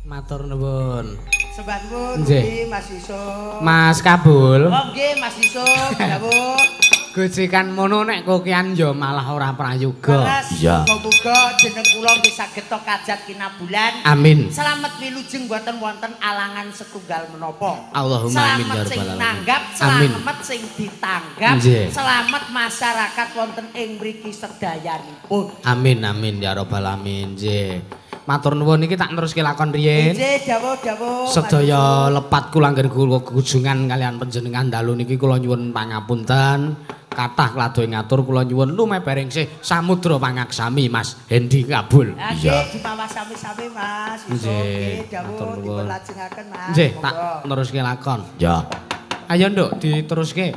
Matur nuwun. Sembah nuwun nggih Mas Yusuf. Mas Kabul. Oh nggih Mas Yusuf, dawuh. Gojekan mono nek kokean ya malah ora prayoga. Iya. Muga-muga jeneng kula nggih saged kajat kinabulan. Amin. Slamet wilujeng mboten wonten alangan setunggal menapa. Allahumma amin ya rabbal alamin. Nanggap, slamet sing ditanggap, slamet masyarakat wonten ing mriki sedayanipun. Amin amin ya rabbal alamin. Nggih. Matur nuwun iki tak neruske lakon riyin. Nggih, dawuh-dawuh. Sedaya lepat kula anggen kula kujungan kalian panjenengan dalu niki kula nyuwun pangapunten. Kathah kladohe ngatur kula nyuwun lumebering sih samudra pangaksami Mas Hendi Kabul. Iya, dimawas sami-sami Mas. Nggih, dawuh dipun lajengaken Mas. Nggih, tak neruske lakon. Ya. Ayo Nduk diteruske.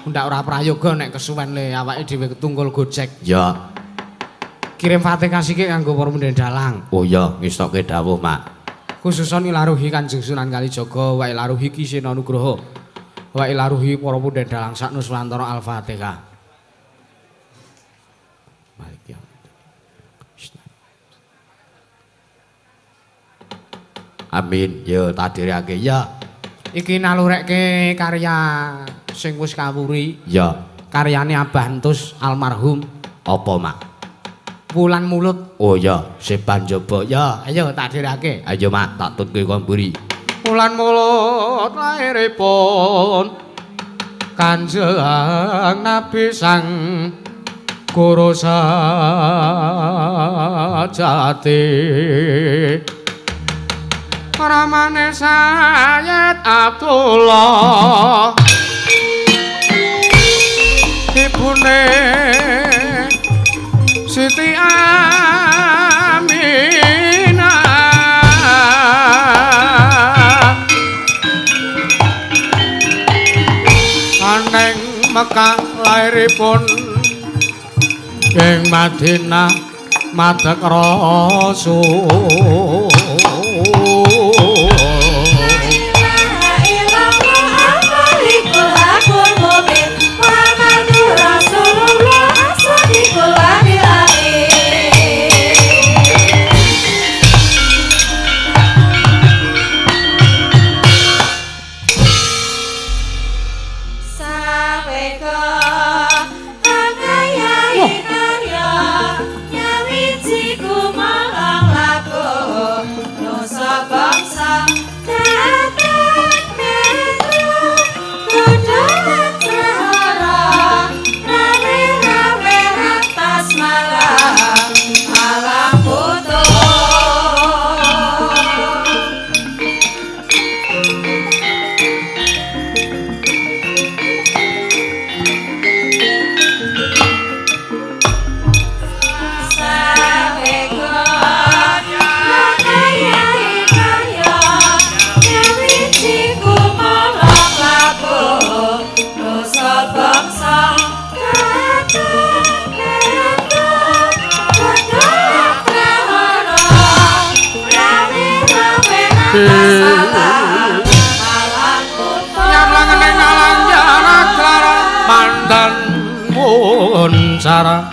Ndak ora prayoga nek kesuwen le awake dhewe ketungkul gojek. Ya. Kirim Fatihah sithik kanggo para punden dalang. Oh iya, ngestokke dawuh, Mak. Khususon ilaruhi Kanjeng Sunan Kalijaga, wa ilaruhi Ki Seno Nugroho. Wa ilaruhi para punden dalang sak nuswantara. Al-Fatihah. Malik ya. Amin. Yo tadhirake ya. Iki nalurekke karya sing wis kawuri. Ya. Karyane Abah Entus almarhum. Apa, Mak? Wulan Mulut. Oh iya, Seban Jaba. Ya, ayo tak dirake. Ayo Mak, tak tutke kon mburi. Wulan Mulut lairipun Kanjeng Nabi Sang Guru Sajati. Ramane Sayyid Abdullah. Ibune Siti Aminah. Aneng Mekah lairipun ing Madinah madeg Rasul. Cara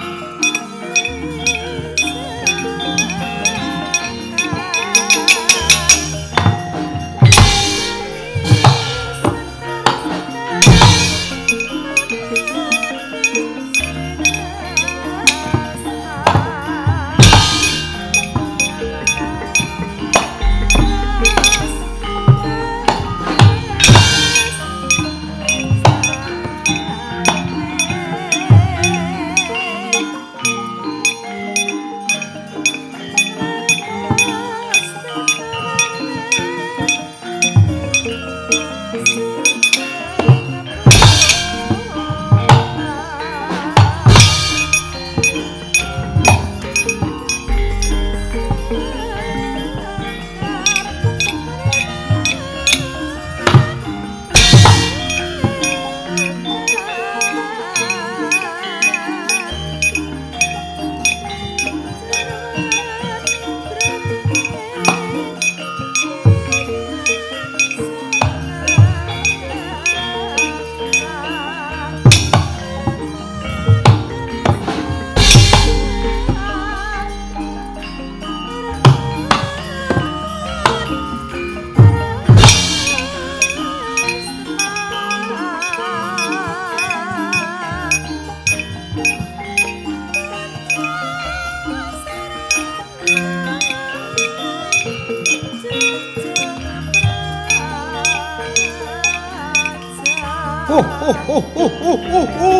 Ho ho ho ho ho ho ho.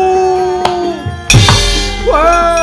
Woi.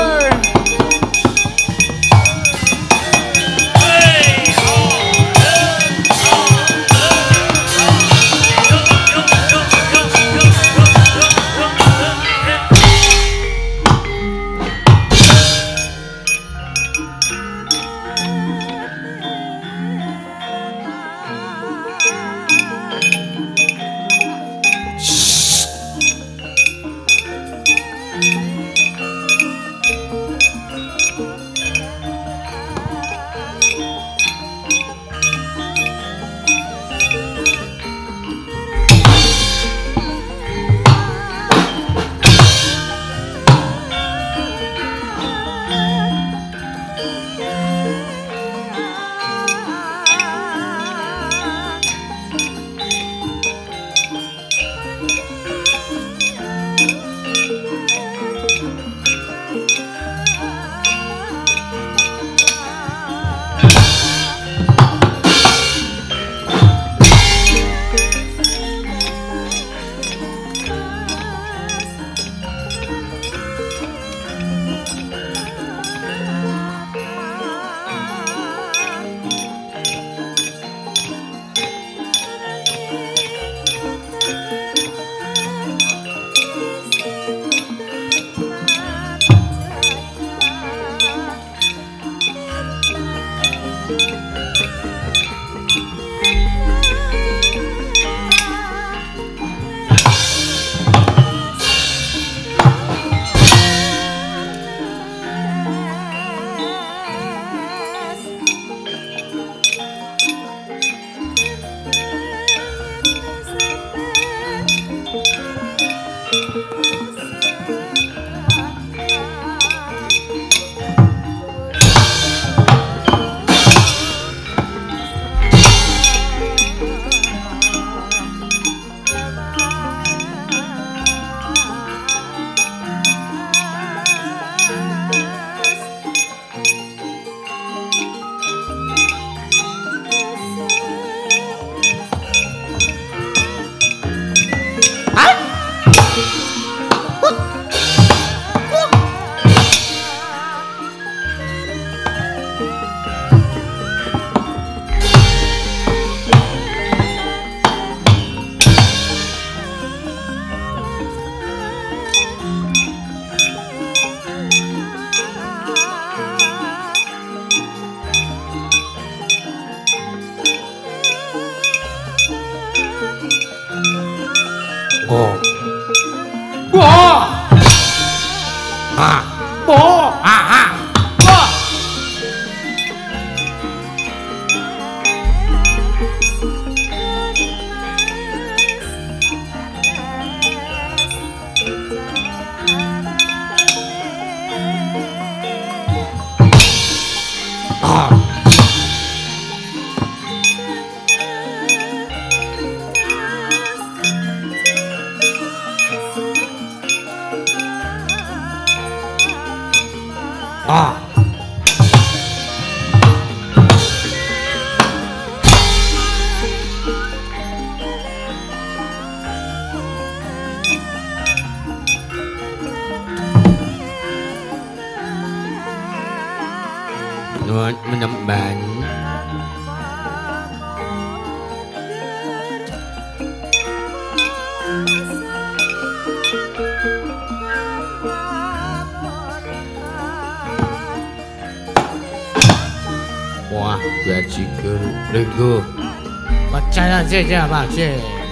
谢谢吧，谢谢。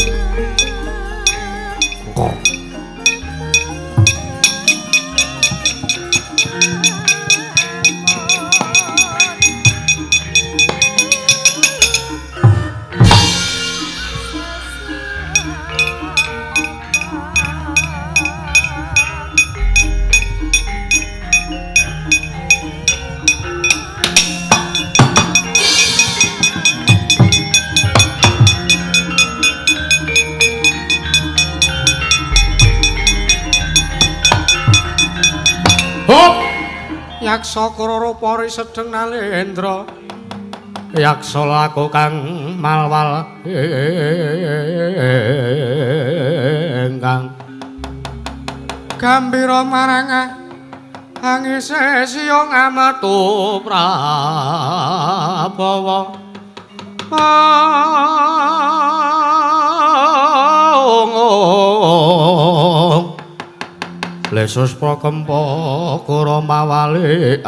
Thank you. Yaksa Kurarupa risedeng nalendra yaksa laku kang malwal ingkang gambira marang angise siya ngametu prabawa. Lesus prakempa kura mawalian.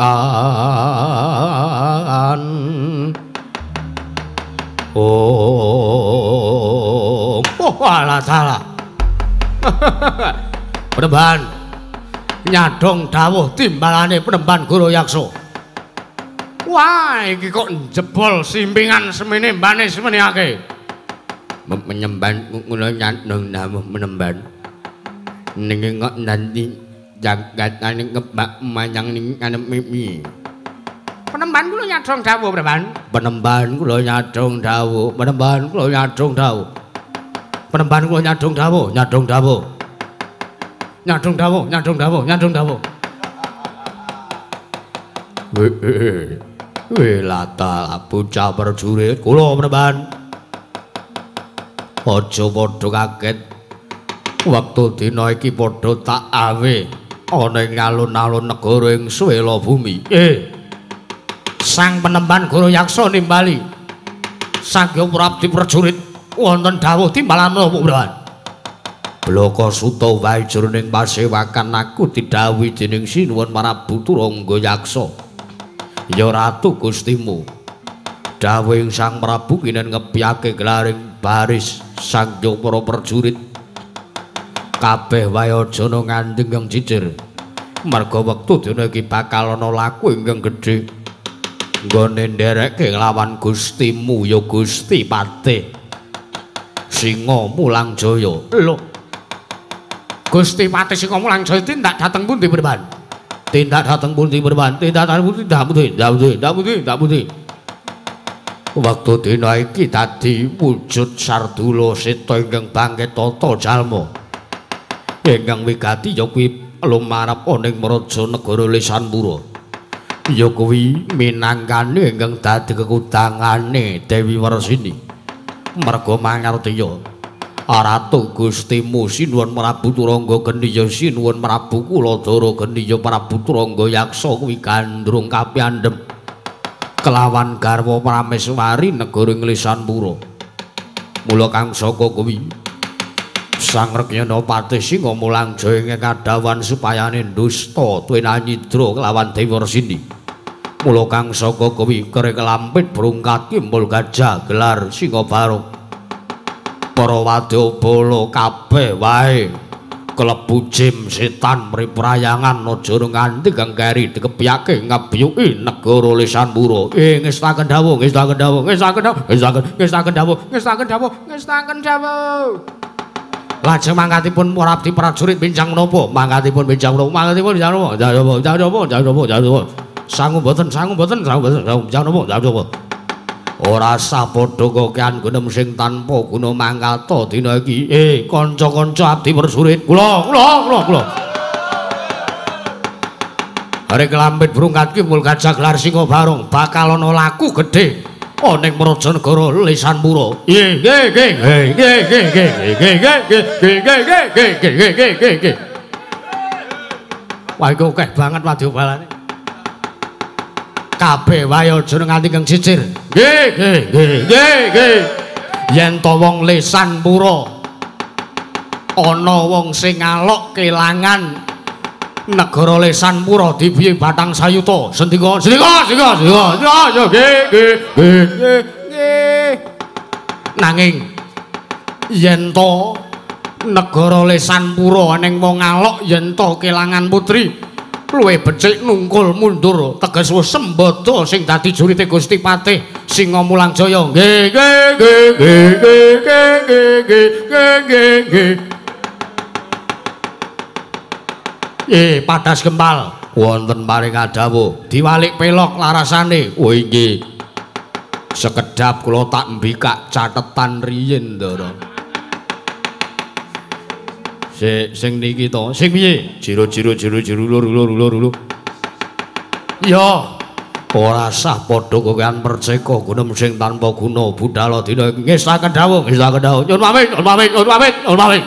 Oh, alah salah. Penemban nyadong dawuh timbalane penemban Guru Yaksa. Wah, iki kok njebol simpingan semene mbane semene akeh. Menyemban kula nyadong dawuh penemban. Ning kok nanti jagatane kebak manyang ning anem mimi. Penemban kula nyadong dawuh penemban. Penemban kula nyadong dawuh, penemban kula nyadong dawuh. Penemban kula nyadong dawuh, nyadong dawuh. Nyadong dawuh, nyadong dawuh, nyadong dawuh. Weh, lata bocah prajurit kula penemban. Aja padha kaget. Wektu dina iki padha tak awe ana ing alun-alun negara ing Swela Bumi. Sang penemban Guru Yaksa nimbali Sang Hyang Prabdi prajurit wonten dawuh timbalan menapa penemban? Blaka suta wae jroning pasewakan aku didhawuhi dening Sinuwun Prabu Turangga Yaksa. Ya Ratu Gustimu. Dawuhing Sang Prabu kinen ngepyake gelaring baris Sang Hyang para prajurit. Kabeh wae aja nganti ingkang cicir. Merga wektu dina iki bakal ana laku ingkang gedhe. Nggone nderekke nglawan Gustimu ya Gusti Patih Singa Mulang Jaya. Lho. Gusti Patih Singa Mulang Jaya tindak dhateng pundi penemban? Tindak dhateng pundi penemban? Tindak dhateng pundi? Tindak pundi? Tindak pundi? Tindak pundi? Tindak pundi? Wektu dina iki dadi wujud sardula seta ingkang bangkit tata jalma. Ingkang wigati ya kuwi lumarep ana ing Mraja negara Lesanpura. Ya kuwi minangkane ingkang dadi kekudangane Dewi Warsini. Merga mangertiya Ratu Gustimu Sinuwun Prabu Turangga geni ya Sinuwun Prabu Kuladara geni ya Prabu Turangga Yaksa kuwi gandrung kapiyandhem kelawan garwa Prameswari negara ing Lesanpura. Mula kang saka kuwi Sang Rekyana Patih Singa Mulang Jaya ing kadhawan supayane dusta twinanyidra kelawan Dewi Warsini. Mula kang saka kuwi kere kelampit brungkat kimpul gajah gelar Singa Barong. Para wadyabala kabeh wae kelebu jim setan mriprayangan aja nganti kang keri dikepyake ngebyuki negara Lesanpura. Ngestaken dawuh, ngestaken dawuh, ngestaken dawuh, ngestaken dawuh, ngestaken dawuh, ngestaken dawuh. Lajeng mangkatipun para abdi prajurit benjang menapa? Mangkatipun benjang menapa? Mangkatipun benjang menapa? Benjang menapa? Benjang menapa? Benjang menapa? Benjang menapa? Sangu mboten, sangu mboten, sangu mboten, benjang menapa? Benjang menapa? Ora sah padha kokean gunem sing tanpa guna mangkata dina iki. Kanca-kanca abdi prajurit, kula, kula, kula, kula. Arek kelampit brungkat kimpul gajah gelar Singa Barong bakal ana laku gedhe ana ing Mraja negara Lesanpura. Nggih, nggih, nggih, nggih, nggih, nggih, nggih, nggih, nggih, nggih, nggih, nggih, nggih, nggih, nggih, nggih. Wah, iki akeh banget wadyabalane. Kabeh wae aja nganti kang cicir. Nggih, nggih, nggih, nggih, nggih. Yen to wong Lesanpura ana wong sing ngalok kelangan negara Lesanpura dibiye batang sayuta. Sendika, sendika, sendika, sendika, nggih, nggih, nggih, nggih. Nanging yen to negara Lesanpura ning wong ngalok yen to kelangan putri luwih becik nungkul mundur teges wis sembada sing dadi jurite Gusti Patih Singa Mulang Jaya. Nggih, nggih, nggih, nggih, nggih, nggih, nggih, nggih, nggih. Padas gempal wonten paring adawuh diwalik pelok larasane. Oh inggih. Sekedhap kula tak mbikak catetan riyin, Ndara. Sing niki to, sing piye? Jero jero jero jero lur lur lur lur. Ya, ora sah padha kowean perceka gunem sing tanpa guna budala dina ngestaken dawuh, ngestaken dawuh. Nyuwun pamit, nyuwun pamit, nyuwun pamit, nyuwun pamit.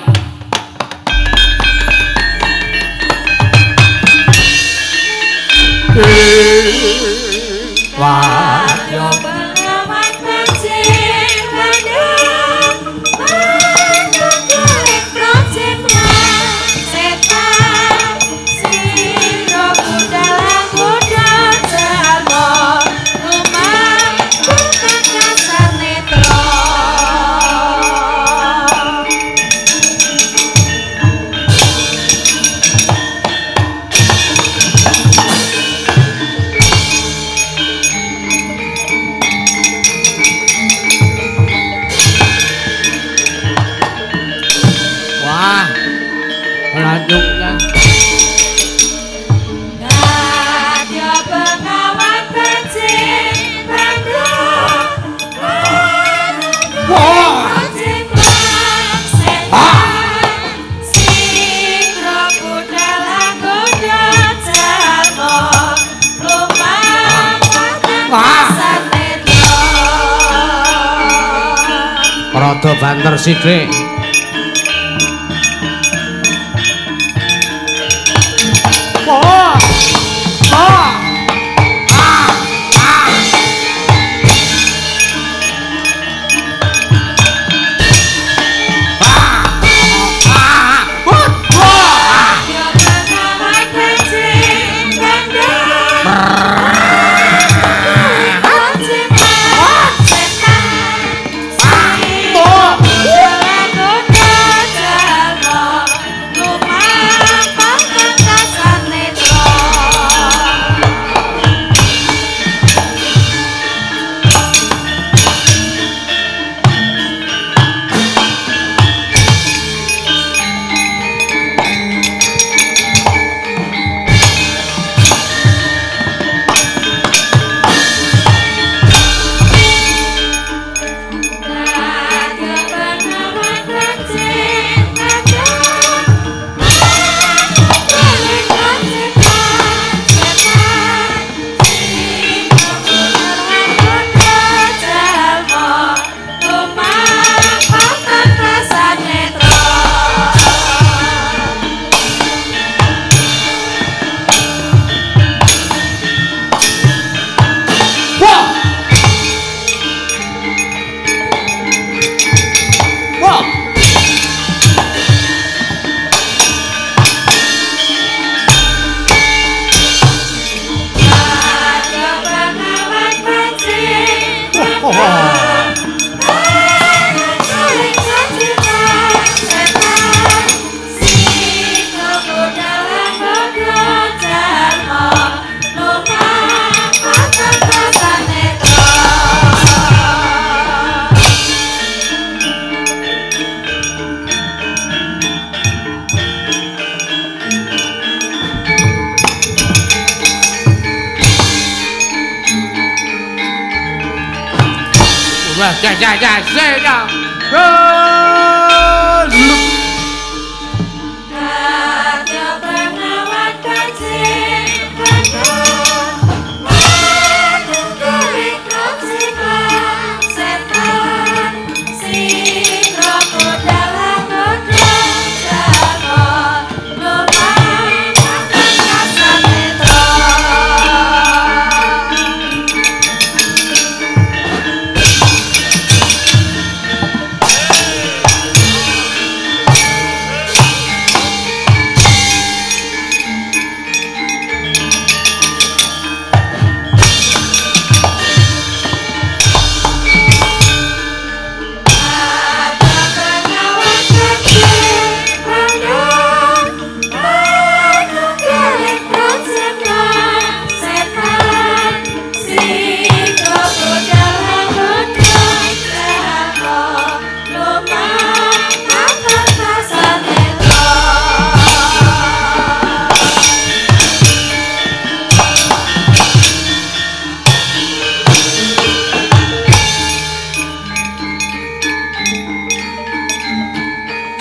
Wah, rada banter sithik. Wah. Wah. Ah. Ah. Ah. Ah. Wah.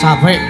Capek.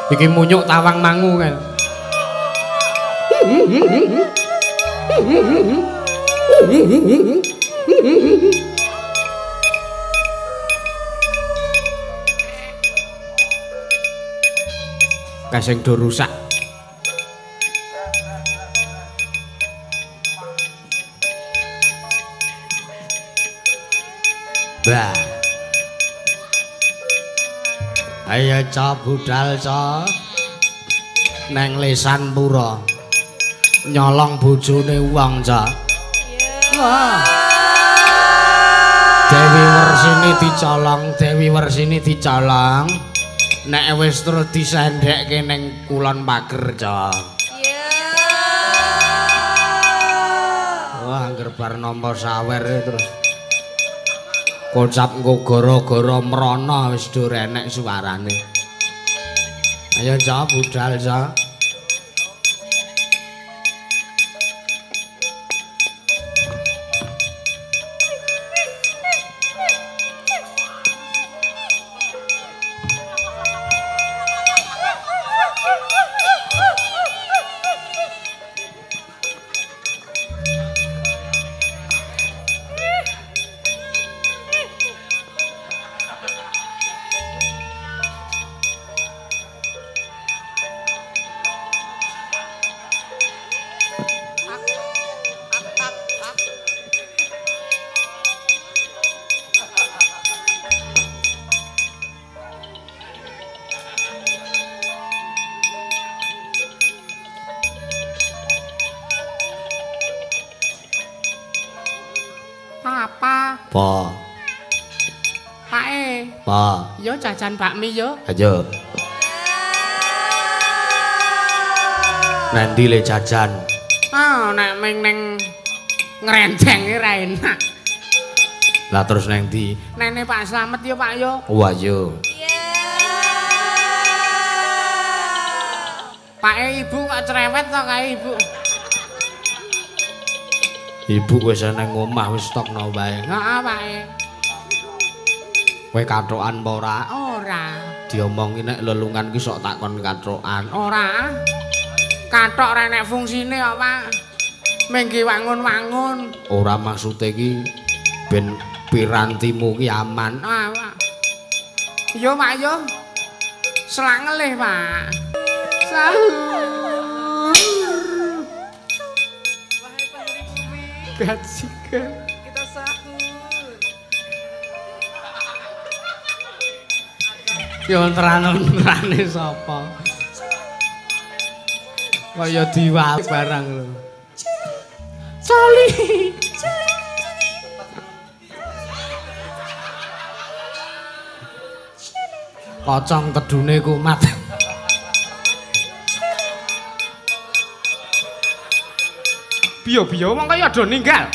Iki munyuk tawang mangu kan. Kasing do rusak. Bah. Ayo ca budal ca. Neng lesan pura. Nyolong bojone wong ca. Wah. Dewi Wersini dicolong, Dewi Wersini dicolong. Nek wis terus disendekke ning kulon pager ca. Wah, angger bar nampa sawer terus kocap engko gara-gara mrana wis do renek suarane. Ayo ca budal ca. Papa. Pa. Pake. Pa. Yo jajan bakmi yo. Ayo. Nanti le jajan. Ah, nek ming ning ngrendeng ora enak. Lah terus neng ndi? Nene Pak Slamet yo Pak yo. Wah yo. Iya. Pak ibu kok cerewet to kae ibu. Ibu wis nang omah wis stokno wae. Heeh, Pak. Kowe kathokan apa ora? Ora. Diomongi nek lelungan ki sok takon kathokan. Ora. Kathok ora enek fungsine kok, Pak. Mengki wangun-wangun. Ora maksude ki ben pirantimu ki aman. Ah, Pak. Yo, Pak, yo. Selak ngelih, Pak. Sahur. Wahai penghuni bumi, Bajingan. kita sahur. Yo ontran-ontrane sapa? Kaya diwal barang lho. Coli. Pocong tedune kumat. Biyo-biyo wong kaya do ninggal.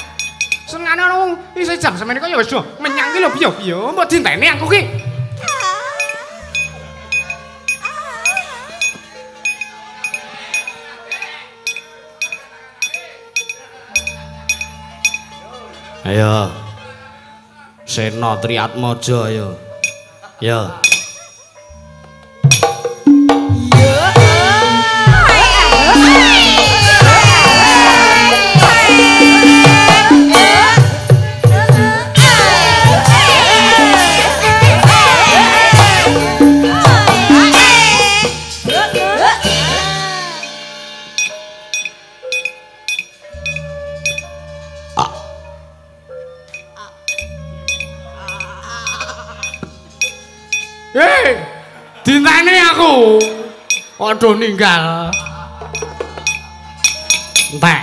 Senengane ana wong isih jam semene kaya wis do menyang ki lho biyo-biyo, mbok dinteni aku ki. Ayo. Sena Triatmaja ayo. Yo. Hei, dinteni aku. Padha ninggal. Entek.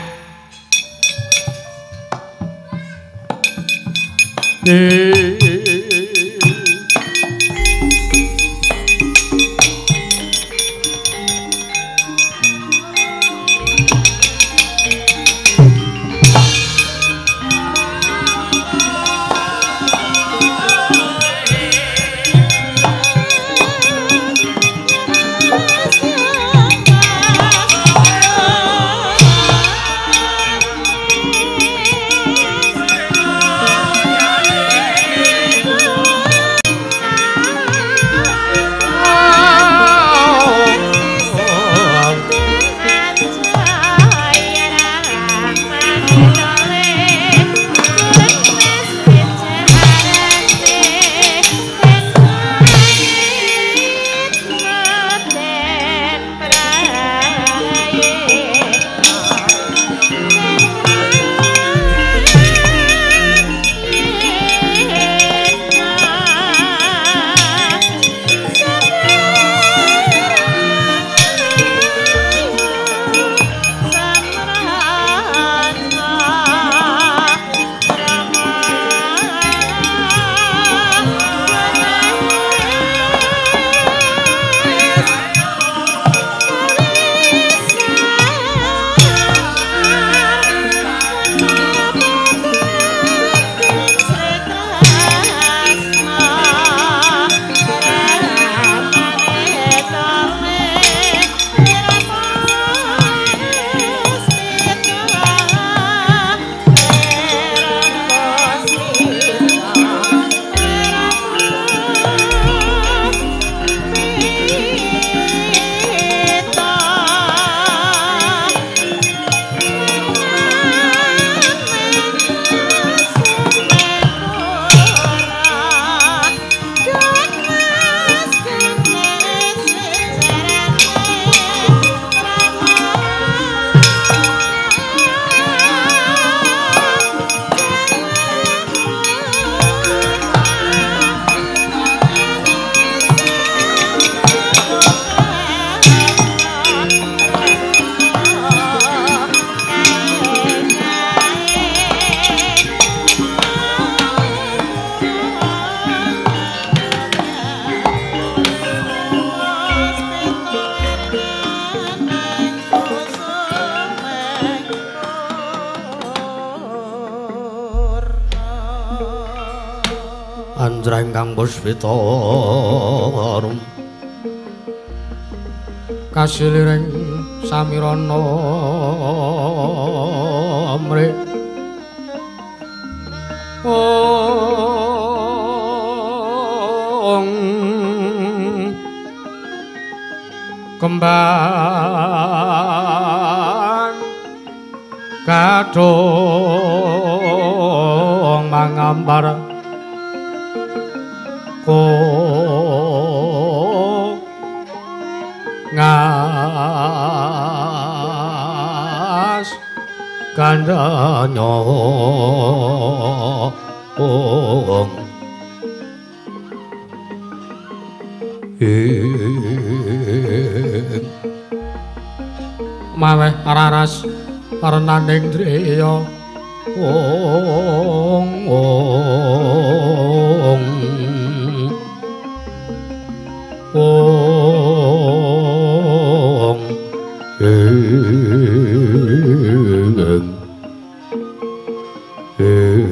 Samudra ingkang puspita arum kasiliring samirana amrih ong kembang kadhong mangampar ko ngas kandhanya ong maweh raras renaning driya ong ong ong ing ing.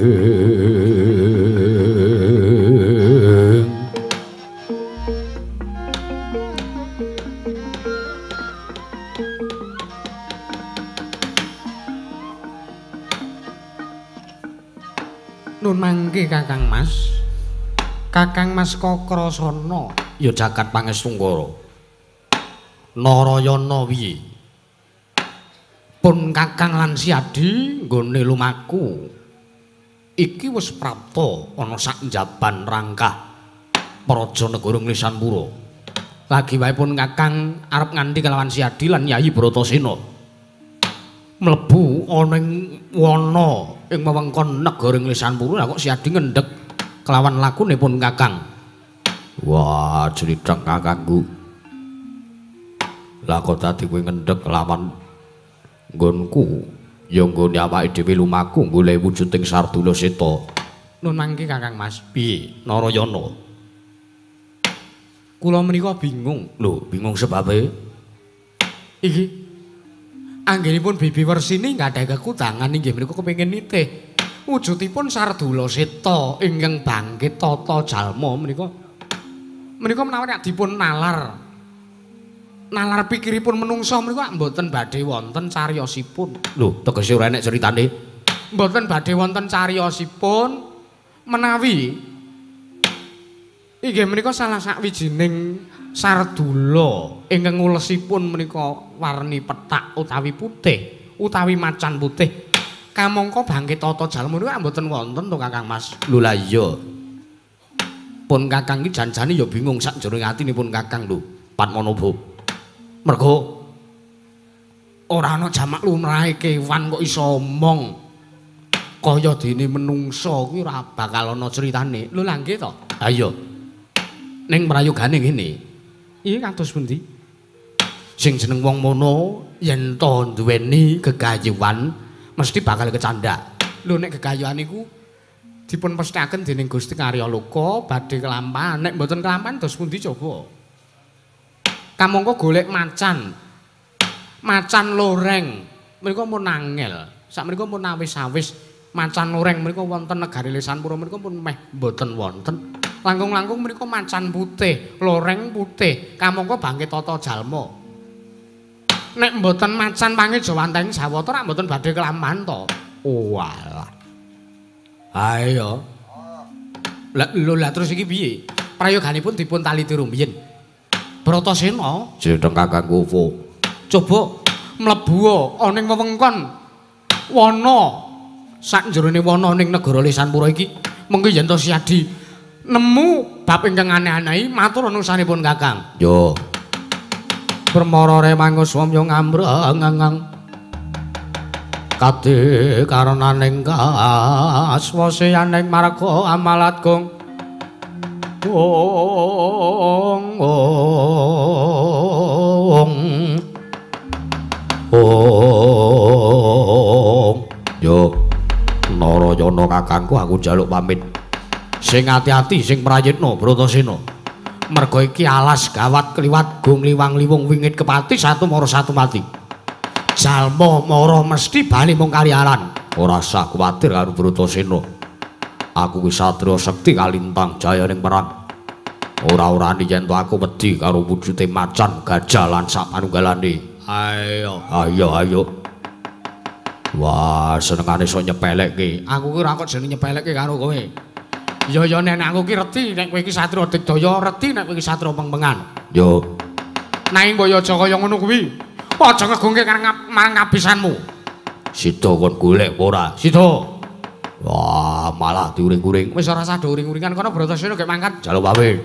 Nun mangke Kakang Mas. Kakang Mas Kakrasana ya jagat pangestu-nggara. Narayana piye? Pun Kakang lan Siadi nggone lumaku. Iki wis prapta ana sak njaban rangkah Praja Negara Nglisanpura. Lagi wae pun Kakang arep nganti kelawan Siadi lan Yayi Bratasena. Mlebu ana ing wana ing wewengkon negara Nglisanpura kok Siadi ngendheg kelawan lakune pun Kakang. Wah, crithek kakangku. Lah kok dadi kowe ngendheg kelawan nggonku, ya nggone awake dhewe lumaku golek wujuding Sardula Seta. Nun mangke Kakang Mas. Piye, Narayana? Kula menika bingung. Lho, bingung sebabe? Iki anggenipun Bibi Wersini nggadahi kekudangan inggih menika kepengin nitih wujudipun Sardula Seta ingkang bangkit tata jalma menika. Menika menawi nek dipun nalar nalar pikiripun menungsa menika mboten badhe wonten cariyosipun. Lho, tegese ora enek critane. Mboten badhe wonten cariyosipun menawi inggih menika salah sakwijining sardula ingkang ngulesipun menika warni pethak utawi putih utawi macan putih. Kamangka bangkit tata jalma menika mboten wonten to Kakang Mas. Lho lah iya. Pun Kakang iki janjane ya bingung sak jroning atinipun Kakang lho, Padmanabha. Mergo ora ana jamak lumrahe kewan kok iso omong kaya dene menungsa kuwi ora bakal ana critane. Lho lah nggih to? Ha iya. Ning prayogane ngene. Iki kados pundi? Sing jeneng wong mono yen to duweni gegayuhan mesti bakal kecandak. Lho nek gegayuhan iku dipun pesthikaken dening Gusti Karya Loka badhe kelampahan. Nek mboten kelampahan dos pundi coba? Kamangka golek macan. Macan loreng menika pun angel. Sakmenika pun awis-awis macan loreng menika wonten negari Lisanpura menika pun meh mboten wonten. Langkung-langkung menika macan putih, loreng putih, kamangka bangkit tata jalma. Nek mboten macan pangejawantahing Jawata rak mboten badhe kelampahan to. Oalah. Ayo. Lah lho lah terus iki piye? Prayoganipun dipun taliti rumiyin. Bratasena jeneng Kakangku Opo. Coba mlebu ana ing wewengkon wana sak jerone wana ning negara Lisanpura iki mengki yen to Siadi nemu bab ingkang aneh-anehi matur nusanipun Kakang. Yo. Permara remangus wamya ngambrang kade karenaning kaswaseyaning marga amalat gong ong ong ong. Yo Narayana kakangku aku njaluk pamit. Sing ati-ati sing prayitna Bratasena. Merga iki alas gawat kliwat gong liwang-liwung wingit kepati satu mara satu mati. Jalma mara mesti bali mung kaliaran. Ora usah kuwatir karo Bratasena. Aku ki satriya sekti kalintang jayaning perang. Ora-orane yen to aku wedi karo wujude macan, gajah lan sak panunggalane. Ayo, ayo, ayo. Wah, senengane sok nyepelekke. Aku ki ora kok jeneng nyepelekke karo kowe. Ya ya nek aku ki reti nek kowe iki satriya digdaya, reti nek kowe iki satriya pengpengan. Yo. Nanging mbok aja kaya ngono kuwi. Aja ngegungke marang kabisanmu. Sida kon golek apa ora? Sida. Wah, malah diuring-uring. Wis ora usah uring-uringan kono Bratasena gek mangkat. Jaluk pamit.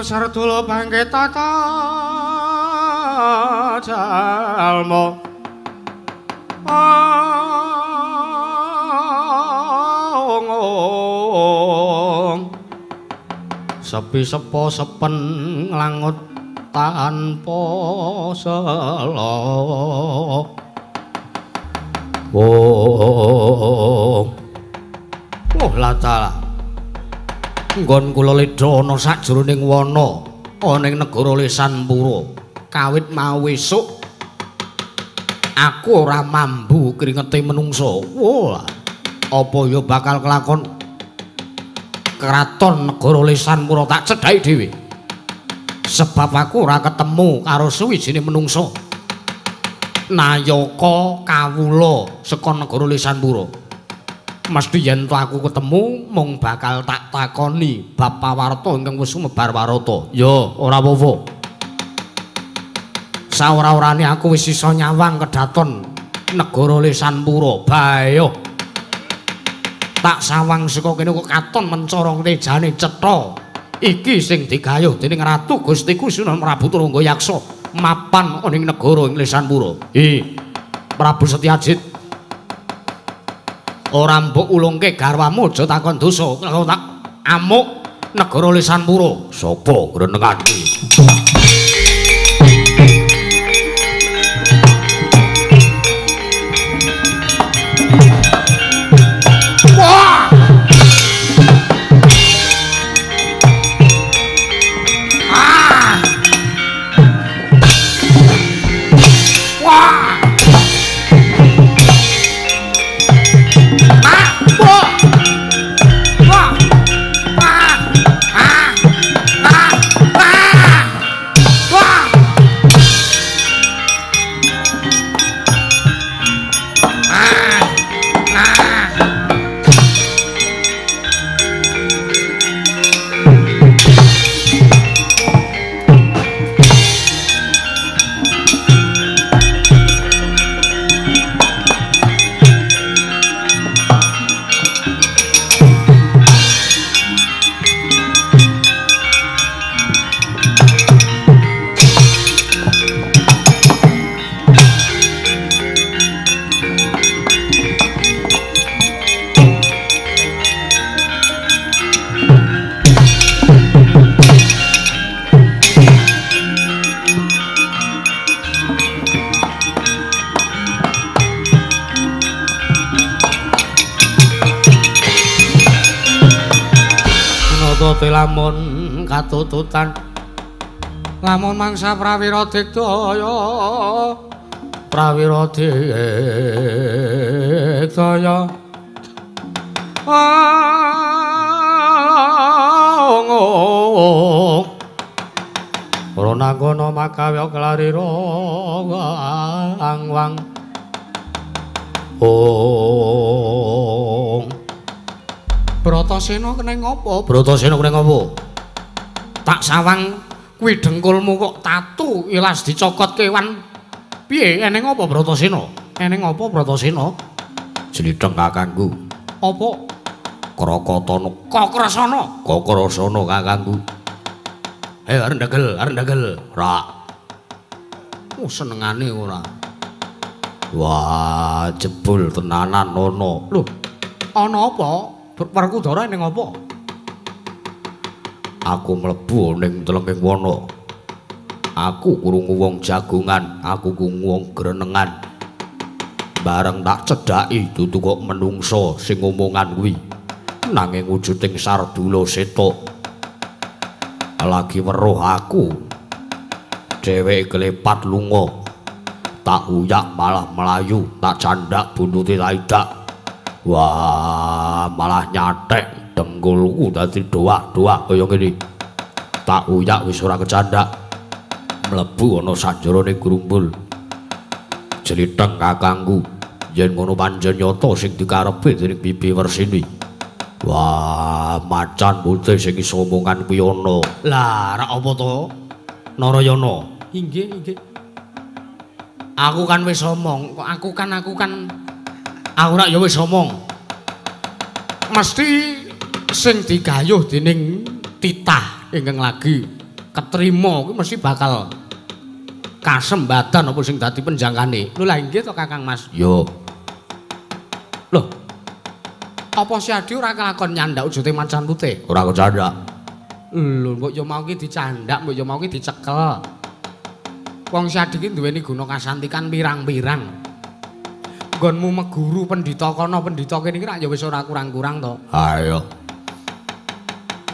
Sardula bangkit tata jalma ong sepi sepo sepen nglangut tanpa sela. Oh, oh latala nggon kula ledha ana sajroning wana ana ing negara Lesanpura. Kawit mau esuk aku ora mambu kringete menungsa. Wah, apa ya bakal kelakon kraton negara Lesanpura tak cedhaki dhewe. Sebab aku ora ketemu karo suwijine menungsa nayaka kawula saka negara Lesanpura. Mesti yen to aku ketemu mung bakal tak takoni bab pawarta ingkang wis sumebar warata. Ya, ora apa-apa. Saora-orane aku wis iso nyawang kedaton negara Lesanpura. Bayo. Tak sawang saka kene kok katon mencorong tejane cetha. Iki sing digayuh dening Ratu Gustiku Sunan Prabu Turangga Yaksa mapan ana ing negara ing Lesanpura. Hi, Prabu Setyajid. Ora mbok ulungke garwamu aja takon dosa. Kalau tak amuk negara Lesanpura. Sapa grenengan iki? Wah! Ah! Wah! Lamun katututan Lamun mangsa prawira digdaya, prawira digdaya. Ronanggana makawya klarira angwang. Ong. Bratasena kena ngapa? Bratasena kena ngapa? Tak sawang kuwi dengkulmu kok tatu ilas dicokot kewan. Piye eneng apa Bratasena? Eneng apa Bratasena? Jlitheng kakangku. Apa? Krakatana. Kakrasana. Kakrasana kakangku. Ayo arep ndagel, arep ndagel. Ora. Oh senengane ora. Wah, jebul tenanan ana. Lho, ana apa? Werkudara ning apa? Aku mlebu ning telenging wana. Aku krungu wong jagongan, aku krungu wong grenengan. Bareng tak cedhaki dudu kok menungsa sing omongan kuwi. Nanging wujuding Sardula Seta. Lagi weruh aku. Dheweke klepat lunga. Tak uyak malah melayu, tak candak buntute tak idak. Wah, malah nyatek dengkulku dadi doak-doak kaya ngene. Tak uyak wis ora kecandak. Mlebu ana sanjerone grumbul. Jlitheng kakangku, yen ngono pancen nyata sing dikarepe dening Bibi Wersini. Wah, macan putih sing iso omongan kuwi ana. Lah, rak apa to? Narayana. Inggih, inggih. Aku kan wis omong, kok aku kan aku rak ya wis omong. Mesti sing digayuh dening titah ingkang lagi ketrima kuwi mesti bakal kasembadan apa sing dadi penjangkane. Lho lah inggih to Kakang Mas? Yo. Lho. Apa si Adi ora kelakon nyandak wujute macan putih? Ora kecandak. Lho, mbok yo mau ki dicandak, mbok yo mau ki dicekel. Wong si Adi ki duweni guna kasantikan pirang-pirang. Nggonmu meguru pendhita kono pendhita kene iki rak ya wis ora kurang-kurang to. Ayo.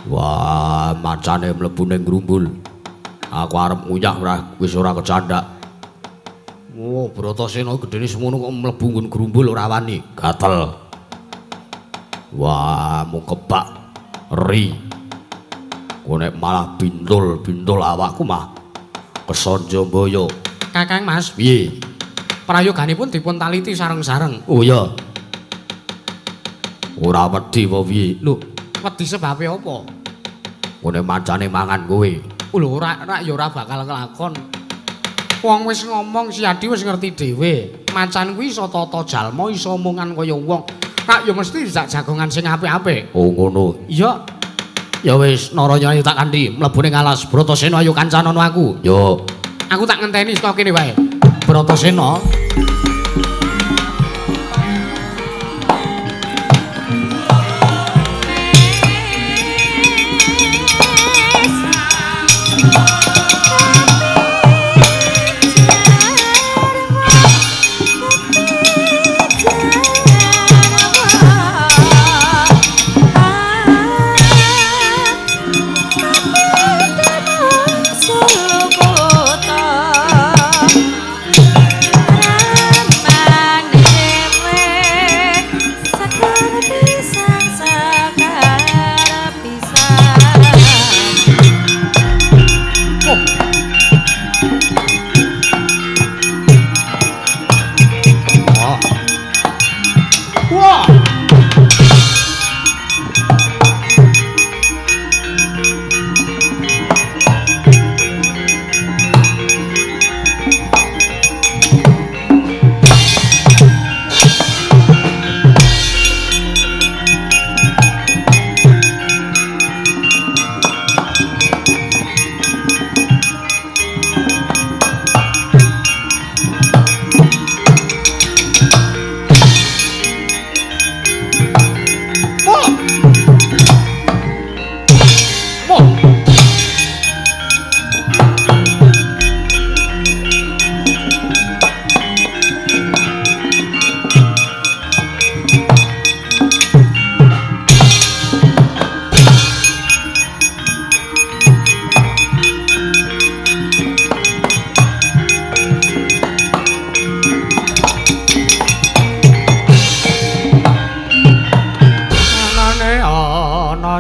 Wah, macane mlebu ning grumbul. Aku arep nguyah ora wis ora kecandak. Oh, Bratasena gedene semono kok mlebu nggon grumbul ora wani. Gatel. Wah, mung kebak ri. Ku nek malah bintul-bintul awakku mah kesonjomboyo. Kakang Mas, piye? Prayoganipun dipun taliti sareng-sareng. Oh iya. Ora wedi apa piye? Lho, wedi sebabe apa? Ku nek mancane mangan kowe. Lho ora rak ya ora bakal kelakon. Wong wis ngomong si Adi wis ngerti dhewe. Macan kuwi iso tata jalma, iso omongan kaya wong. Rak ya mesti dijak jagongan sing apik-apik. Oh ngono. Iya. Ya wis Narayana tak kanthi mlebu ning alas Bratasena ayo kancanono aku. Yo. Aku tak ngenteni saka kene wae. Bratasena. Solo kota.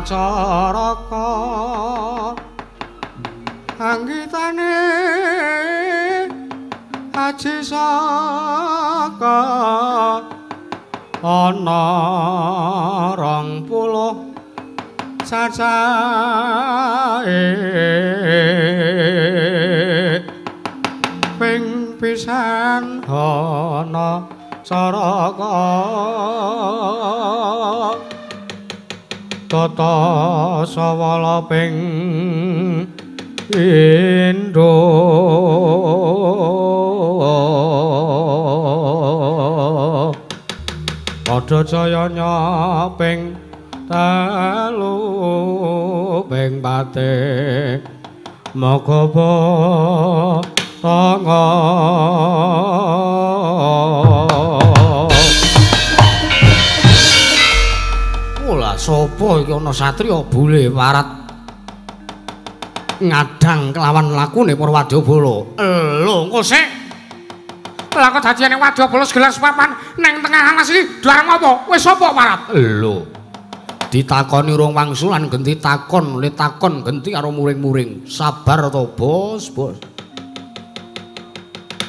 Caraka anggitane aji saka ana 20 cacahe ping pisan ana caraka tata sawala ping pindho padha jayanya ping telu ping pate maga tanga. Lah sapa iki ana satriya bule warat ngadang kelawan lakune Purwadyabala. Lho engko sik. Lah kok dadine Wadyabala segelas papan nang tengah alas iki darang apa? Wis sapa warat? Lho. Ditakoni rong wangsulan genti takon, le takon genti karo muring-muring. Sabar to, Bos, Bos.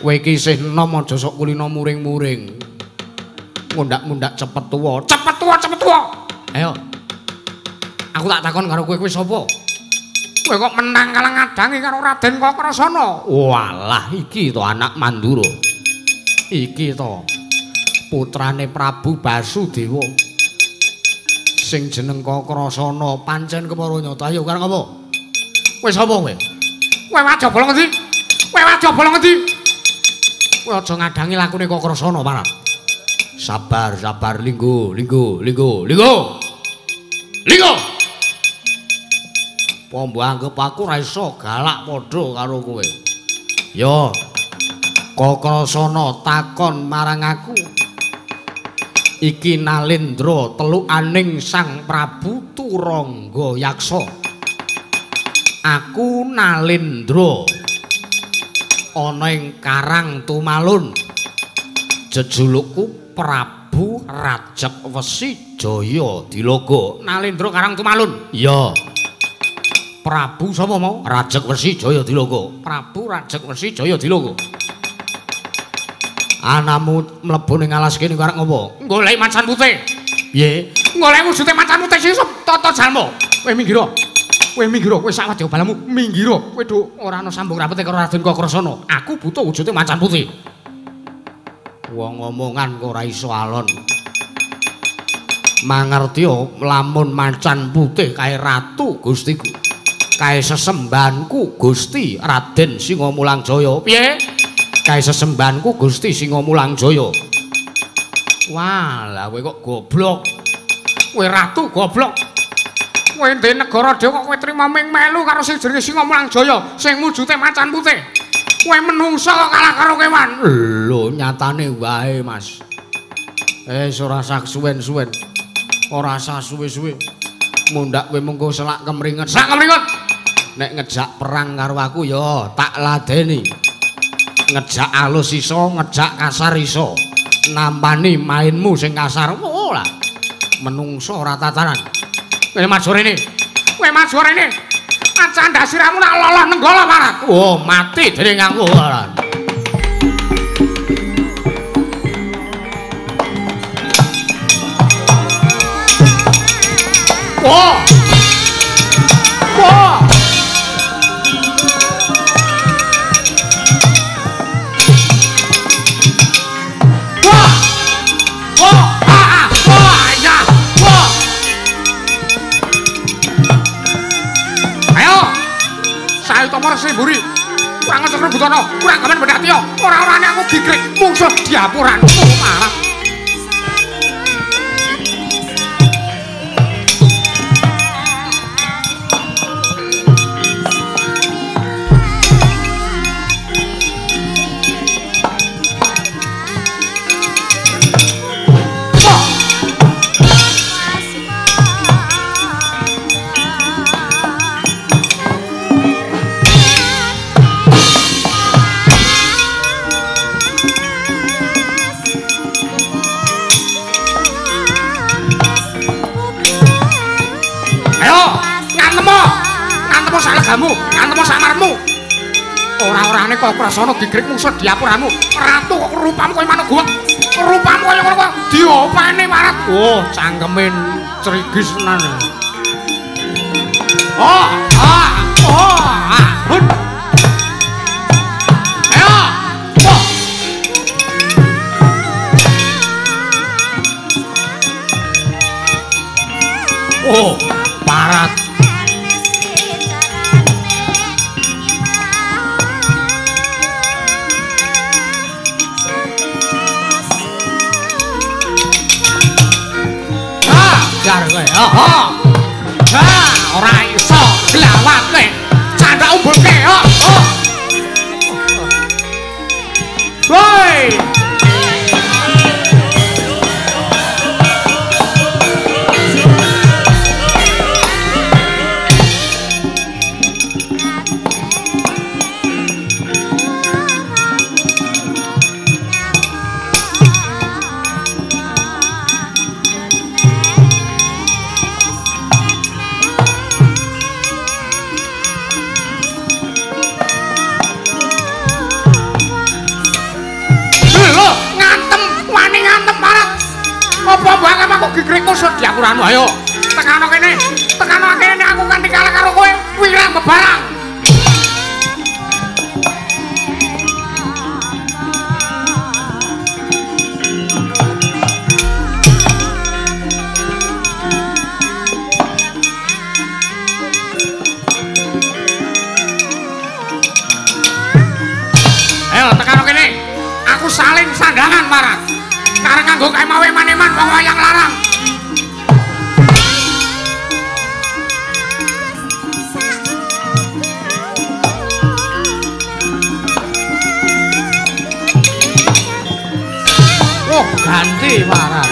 Kowe iki isih enom aja sok kulino muring-muring. Mundak-mundak cepet tuwa. Cepet tuwa, cepet tuwa. Ayo. Aku tak takon karo kowe, kowe sapa? Kowe kok menang kalah ngadangi karo Raden Kakrasana. Walah iki to anak Mandura. Iki to putrane Prabu Basudewa. Sing jeneng Kakrasana pancen kepara nyata. Ayo kareng apa? Kowe sapa kowe? Kowe Wadyabala ngendi? Kowe Wadyabala ngendi? Kowe aja ngadangi lakune Kakrasana, Parat. Sabar, sabar, linggo, linggo, linggo, linggo. Linggo. Apa mbok anggep aku ora iso galak padha karo kowe? Yo. Kakrasana takon marang aku. Iki Nalendra telukaning Sang Prabu Turangga Yaksa. Aku Nalendra ana ing Karang Tumalun. Jejulukku Prabu Rajek Wesi Jaya Dilogo. Nalendra Karang Tumalun. Iya. Prabu sapa mau? Rajek Wesi Jaya Dilogo. Prabu Rajek Wesi Jaya Dilogo. Anamu mlebu ning alas kene karep ngopo? Golek macan putih. Piye? Golek wujude macan putih sing tata jalma. Kowe minggir. Kowe minggir, kowe sak wadyabalamu minggir. Kowe dhuk ora ana sambung rapete karo Raden Kakrasana. Aku butuh wujude macan putih. Wong omongan kok ora iso alon. Mangertiya lamun macan putih kae ratu Gustiku. Kae sesembahanku Gusti Raden Singamulang Jaya. Piye? Kae sesembahanku Gusti Singamulang Jaya. Wah, lah kowe kok goblok. Kowe ratu goblok. Kowe ndek negara dhewe kok kowe trima ming melu karo sing jenenge Singamulang Jaya sing wujude macan putih. Kowe menungsa kok kalah karo kewan. Lho, nyatane wae, Mas. Ora sak suwen-suwen. Ora sah suwe-suwe. Mundak kowe mengko selak kemringet. Selak kemringet. Nek ngejak perang karo aku ya tak ladeni. Ngejak alus iso, ngejak kasar iso. Nampani mainmu sing kasar. Oh lah. Menungso ora tataran. Kowe maju rene. Kowe maju rene. Aca ndasiramu nak loloh nenggala Parat. Oh, mati dening aku Parat. Wah. Wah. Wah. Wah. Ah, wah, ya. Wah. Ayo. Saya tomor semburi. Kurang ajar Butono, kurang gaman bedhatiya. Ora-orane aku gigrik mungsuh diapuranmu marah. Kaya krasana gigrik mungsuh diapuramu. Ratu kok rupamu kaya manuk guwek. Rupamu kaya ngono kok diopeni Marat. Oh, cangkeme crigis tenan. Oh, ah, oh, ah. Hun. Ayo. Oh. Oh, Marat. Jar kowe. Oh. Ha, ora iso glawake. Candhak umbulke. Oh. Oh. Woi. Diapuranu ayo tekano kene, tekano kene aku kanthi kalah karo kowe wirang bebarang. Ayo tekano kene, aku saling sandangan Marat. Kareng nganggo kae mawe maneman wong wayang larang. Oh, ganti Marat.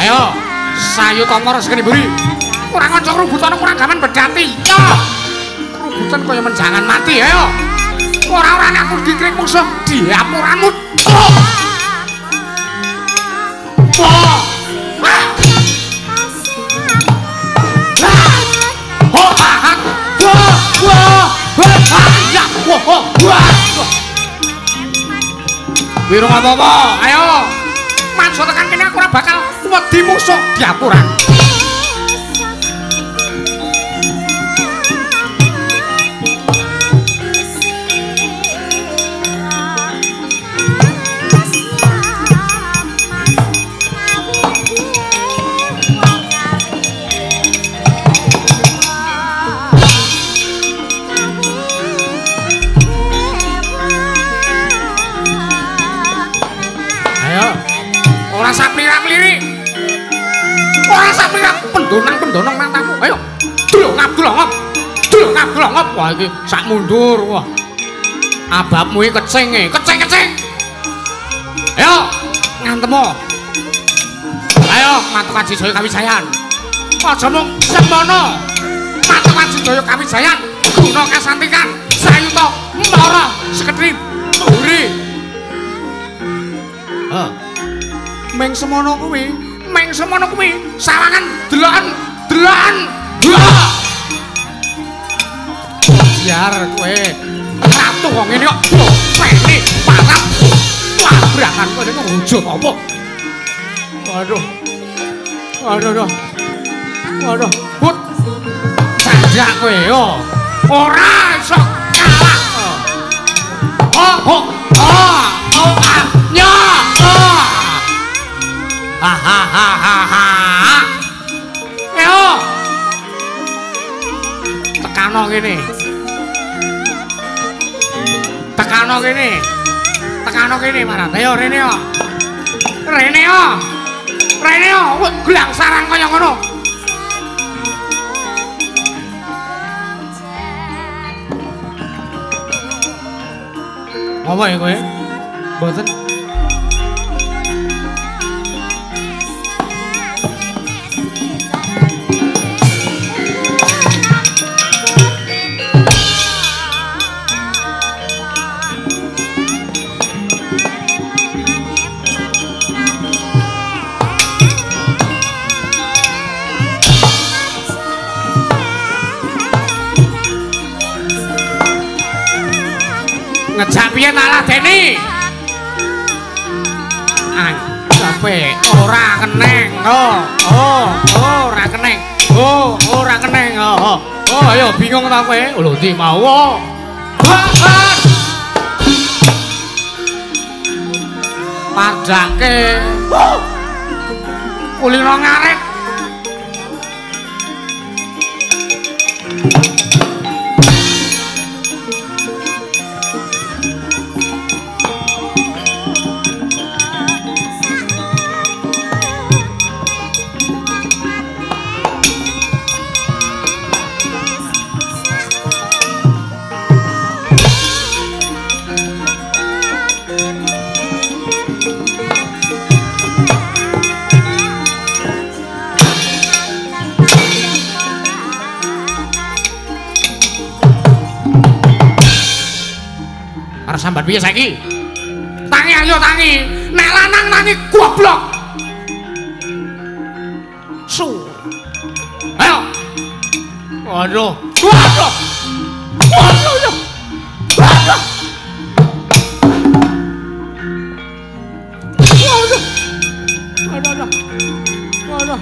Ayo, sayuta mara sekene mburi. Kurang kanca rubutan kurang gaman bedati. Yo. Rubutan kaya menjangan mati, ayo. Ora-orane aku dikrik musuh diapuramu. Oh. Oh. Ah. Oh, ah. Wah, wah. Wah, wah, wah. Wirung apa-apa? Ayo. Manso tekan kene aku ora bakal wedi musuh diapuran. Ora saplirak-lirik. Ora saplirak pendonang-pendonong matamu. Ayo. Dlongap-dlongop. Dlongap-dlongop. Wah iki sak mundur. Wah. Ababmu iki kecinge, kecing-kecing. Ayo ngantemo. Ayo matuk Aji Jaya Kawijayan. Aja mung semono. Matuk Aji Jaya Kawijayan guna kasantikan sayuta mara sekedhip mburi. Heh. Meng semono kuwi, meng semono kuwi, sawangan deloken, deloken. Biar kowe ratu kok ngene kok pene parah. Wabrangan kowe niku wujud apa? Waduh. Waduh, waduh. Waduh, but. Sanjak kowe yo. Ora iso kalah. Oh, oh, oh, oh, ah, nya. Oh. Ha ha ha ha ha. Ayo. Tekano kene. Tekano kene. Tekano kene Marat. Ayo rene yo. Rene yo. Rene yo, gelang sarang kaya ngono. Apa ya kowe? Mboten. Ngejak piye tak ladeni? Anggape ora keneng. Oh, oh, ora keneng. Oh, ora keneng. Oh, oh, ayo bingung ta kowe? Lho ndi mau? Padake. Kulino ngarit. Sambat piye saiki? Tangi ayo tangi. Nek lanang tangi goblok. Su. Ayo. Waduh. Waduh. Waduh. Waduh. Waduh. Waduh. Waduh.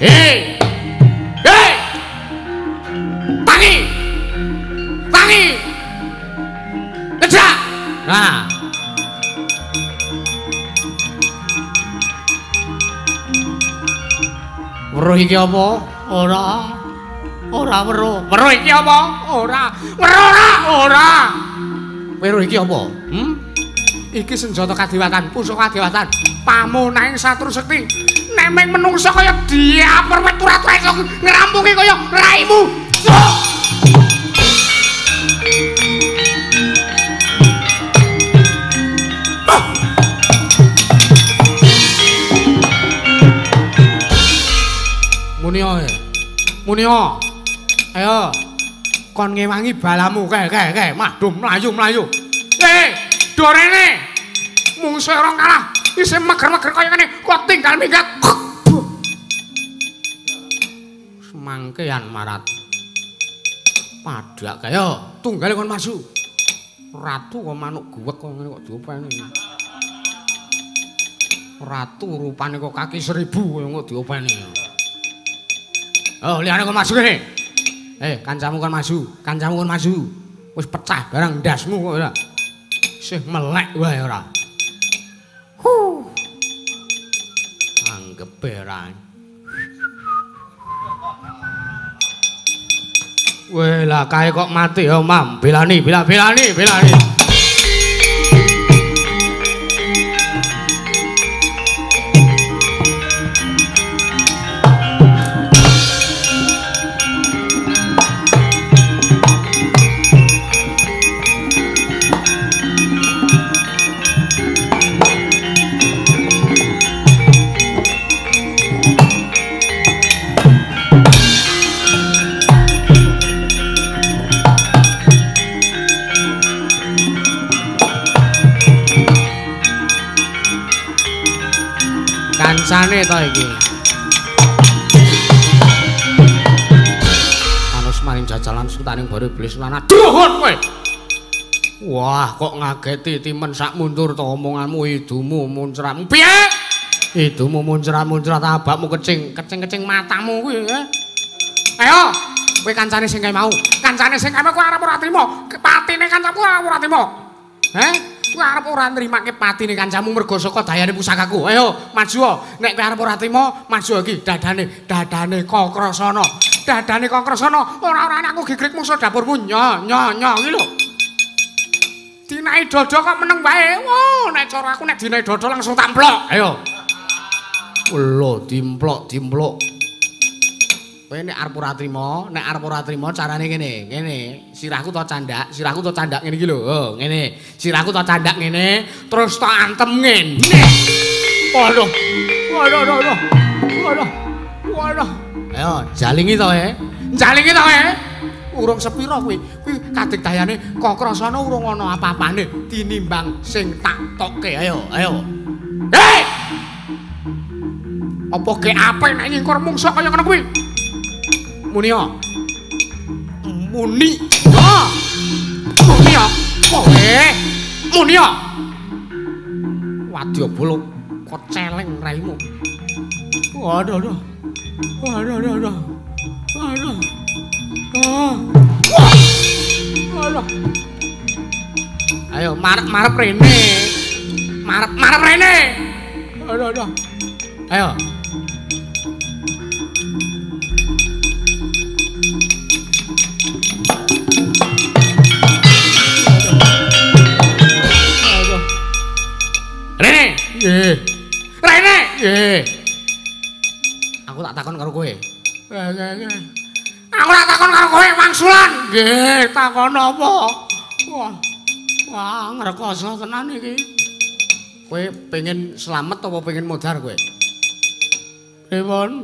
Hei. Hei. Tangi. Tangi. Ngejak. Nah. Weruh iki apa? Ora. Ora weruh. Weruh iki apa? Ora. Weruh ora? Ora. Weruh iki apa? Hmm? Iki senjata kadewatan, pusaka kadewatan. Pamunahing satru sekti. Nek meng menungsa kaya diaper wet tura-tura iso ngrampungi kaya raimu. Munio. Munio. Ayo. Kon ngewangi balamu kae kae kae madum mlayu-mlayu. Eh, dorene. Mungsuhe ora kalah, isih meger-meger kaya ngene, kok tinggal minggat. Semangkean marat. Padak kaya tunggale kon maju. Ratu kok manuk guwek kok ngene kok diopeni. Ratu rupane kok kaki 1000 kaya kok diopeni. Oh, liyane kon maju kene. Eh, kancamu kon maju, kancamu kon maju. Wis pecah barang ndasmu kok ora. Isih melek wae ora. Huh. Anggepe ora. Weh, lah kae kok mati ya, Mam. Belani, belani, belani. Kancane to iki. Manus maring jajalan sutaning bare iblis lan aduh kowe. Wah, kok ngageti timen sak mundur to omonganmu idumu muncratmu. Piye? Idumu muncrat-muncrat abakmu kecing, kecing-kecing matamu kuwi. Ayo, kowe kancane sing kae mau. Kancane sing kae mau kowe arep ora trimo. Patine kancamu arep ora trimo. Heh? Kowe arep ora nrimake patine kancamu mergo saka dayane pusakaku. Ayo, maju. Nek kowe arep ora trimo, maju iki dadane, dadane Kakrasana. Dadane Kakrasana, ora-orane aku gigrik mungsuh dapurmu. Nyo, nyo, nyo iki lho. Dinai dodo kok meneng wae. Wah, nek cara aku nek dinai dodo langsung tamplok. Ayo. Lho, dimplok, dimplok. Kowe nek arep ora trimo, nek arep ora trimo carane ngene, ngene. Sirahku to candak, sirahku to candak ngene iki lho. Oh, ngene. Sirahku to candak ngene, terus to antem ngene. Waduh. Waduh, waduh. Waduh. Waduh. Ayo, jalingi to, eh. Jalingi to, eh. Urung sepira kuwi? Kuwi kadigdayane Kakrasana urung ana apa-apane tinimbang sing tak tokke. Ayo, ayo. Hei! Apa ge ape nek nyingkur mungsuh kaya ngono kuwi? Munio. Muni. Oh. Muni ya. Kowe muni ya. Wadyabala kok celeng raimu. Waduh aduh. Waduh aduh aduh. Aduh. Ah. Aduh. Ayo marep-marep rene. Marep-marep rene. Aduh aduh. Ayo. Aduh. Rene. Nggih. Rene. Nggih. Aku tak takon karo kowe. Nggih. Aku tak takon karo kowe wangsulan. Nggih, takon apa? Wah. Wah, ngrekoso tenan iki. Kowe pengen slamet apa pengen modar kowe? Pripun?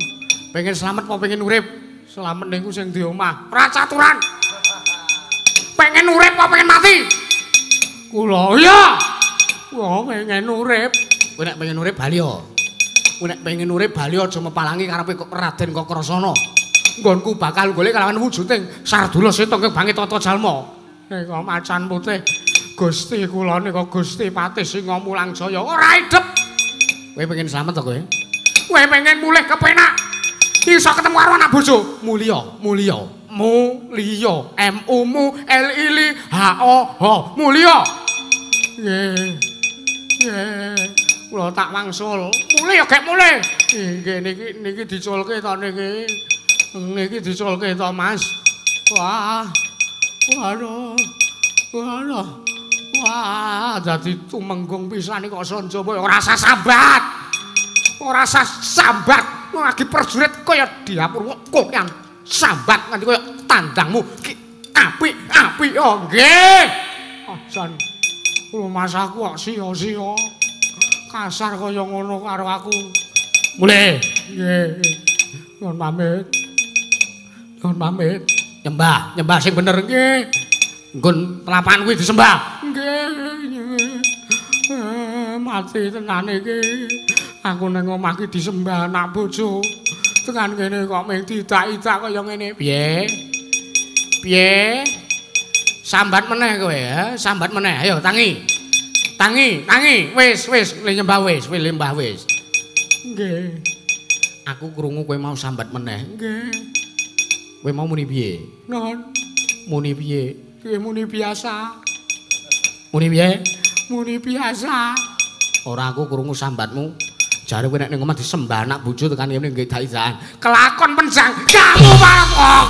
Pengen slamet apa pengen urip? Slamet niku sing di omah. Ora caturan. Pengen urip apa pengen mati? Kula iya. Wah, pengen urip. Kowe nek pengen urip bali yo. Kowe nek pengen urip bali aja mepalangi karepe Raden Kakrasana. Nggonku bakal golek kalawan wujuding Sardula Seta ing bangit tata jalma. Nika macan putih. Gusti kula nika Gusti Patih Singa Mulang Jaya ora idep. Kowe pengen slamet to kowe? Kowe pengen mulih kepenak. Iso ketemu karo anak bojo. Mulya, mulya, mulya. M U M L I L H O H. Mulya. Nggih. Nggih. Kula tak wangsul. Mulih ya gek mulih. Nggih niki niki diculke to niki. Niki diculke to Mas. Wah. Waduh. Waduh. Wah, dadi tumenggung pisan kok Sanjaya ora usah sambat. Ora usah sambat. Lagi prajurit kaya diapurwa kokean sambat nganti kaya tandangmu ki apik-apik oh nggih. Oh jan rumasaku kok sia-sia. Kasar kaya ngono karo aku. Mulih. Nggih. Nuwun pamit. Nuwun pamit. Nyembah, nyembah sing bener nggih. Nggon telapan kuwi disembah. Nggih. Mati tenan iki. Aku nang omah iki disembah anak bojo. Tekan kene kok mung didak-idak kaya ngene. Piye? Piye? Sambat meneh kowe, ha? Sambat meneh. Ayo tangi. Tangi, tangi. Wis, wis, le nyembah wis, wis nyembah wis. Nggih. Aku krungu kowe mau sambat meneh. Nggih. Kowe mau muni piye? Non. Muni piye? Piye muni biasa. Muni piye? Muni biasa. Ora aku krungu sambatmu. Jare kowe nek ning omah disembah anak bojo tekan kene nggih dak-idakan. Kelakon penjang kamu marok.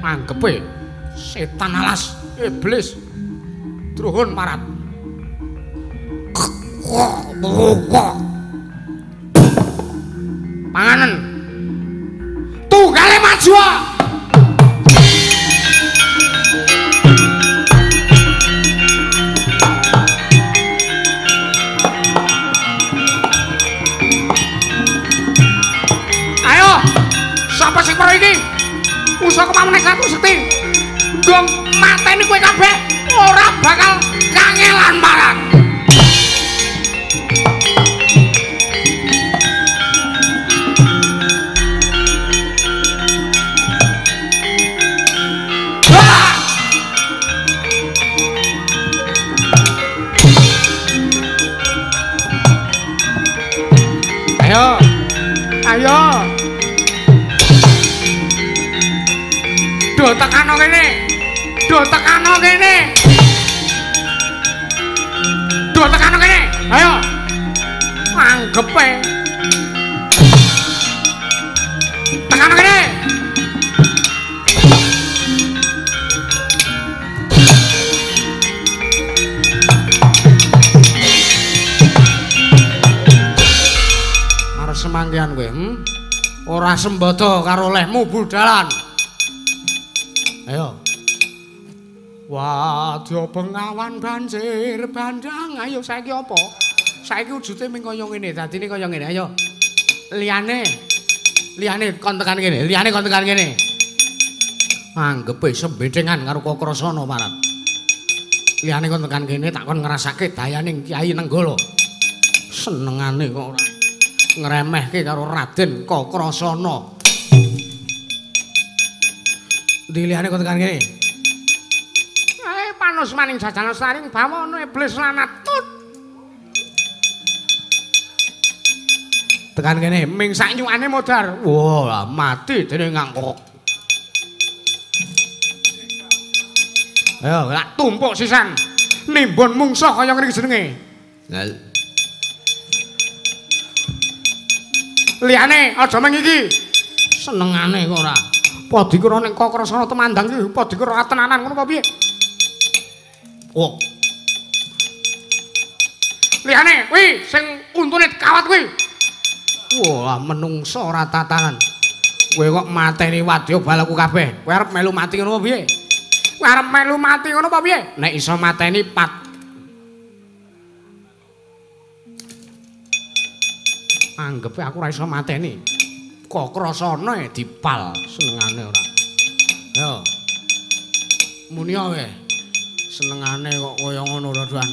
Anggepe setan alas iblis. Druhun marat. Panganen. Tunggale maju. Ayo, sapa sing perlu iki? Usaha kepameneh satu sekti. Nggon mateni kowe kabeh ora bakal kangelan marang. Ayo. Ayo. Do tekano kene. Do tekano kene. Do tekano kene. Ayo. Anggepe. Tekano kene. Semangkian kowe, Ora sembodo karo lehmu budalan. Ayo. Wah, diobeng awan banjir bandang. Ayo saiki apa? Saiki wujude ming kaya ngene, dadine kaya ngene. Ayo. Liyane. Liyane kon tekan kene, liyane kon tekan kene. Anggepe sembedengan karo Kakrasana marat. Liyane kon tekan kene tak kon ngrasake dayaning Kyai Nenggala. Senengane kok ora ngremehke karo Raden Kakrasana. Ndi liyane kok tekan kene? Panus maning jajan saring bawana iblis lanat tut. Tekan kene ming sak nyukane modar. Wah, mati dene ngangkok. Ayo, lak tumpuk sisan. Nimbun mungsuh kaya ngene iki jenenge. Lah liyane aja meng iki. Senengane kok ora. Apa dikira nek Kakrasana temandang iki apa dikira tenanan ngono apa piye? Oh. Liyane kuwi sing untune kawat kuwi. Wah, menungso ora tatanan. Kowe kok mateni wadya balaku kabeh. Kowe arep melu mati ngono apa piye? Kowe arep melu mati ngono apa piye? Nek iso mateni pat. Anggepe aku ora iso mateni. Kakrasana dipal senengane ora. Yo. Muni wae. Senengane kok kaya ngono rodoan.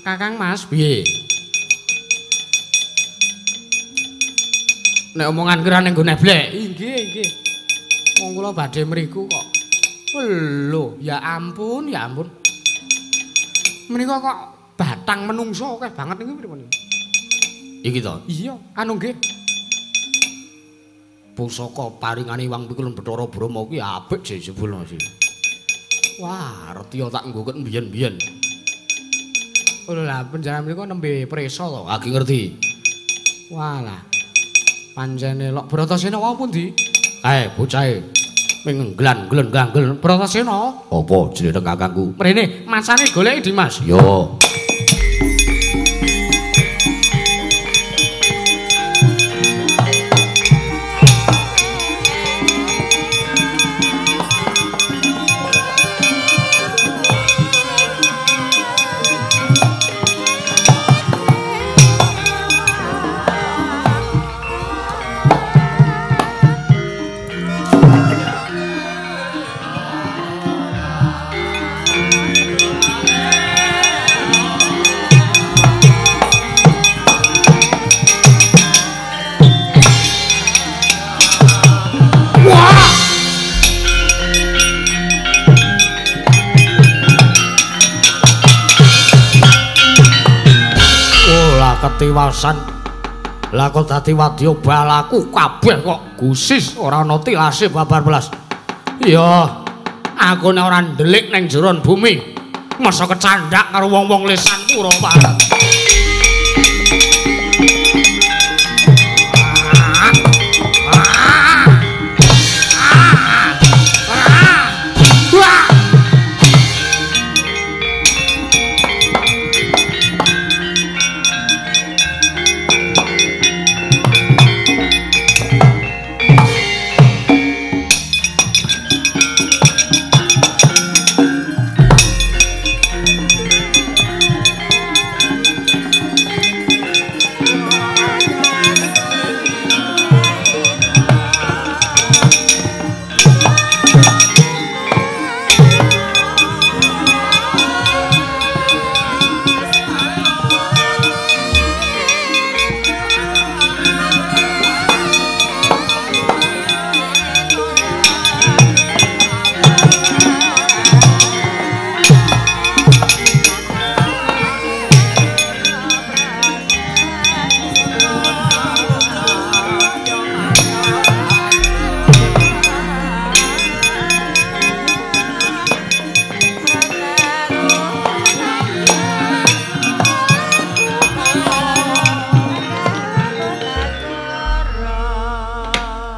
Kakang Mas, piye? Nek omongan kira ning nggone blek. Inggih, inggih. Wong kula badhe mriku kok. Lho, ya ampun, ya ampun. Menika kok batang menungso akeh banget niku pripun? Iki to? Iya, anu nggih. Pusaka paringane Hyang Pikulun Bathara Brahma kuwi apik jebul sih. Wah, reti tak nggoket mbiyen-mbiyen. Lho lah panjenengan mriku nembe preso to? Lagi ngerti. Walah. Pancene lok Bratasena wau pundi? Kae bocahe ming ngglan-ngglon ganggel Bratasena. Apa jenenge kakangku? Mrene macane goleki Dimas. Yo. Ketiwasan lah kok dadi wadya balaku kabeh kok gusis ora ana tilase babar belas. Iya, aku nek ora ndelik ning jeron bumi masa kecandhak karo wong-wong lesan pura pareng.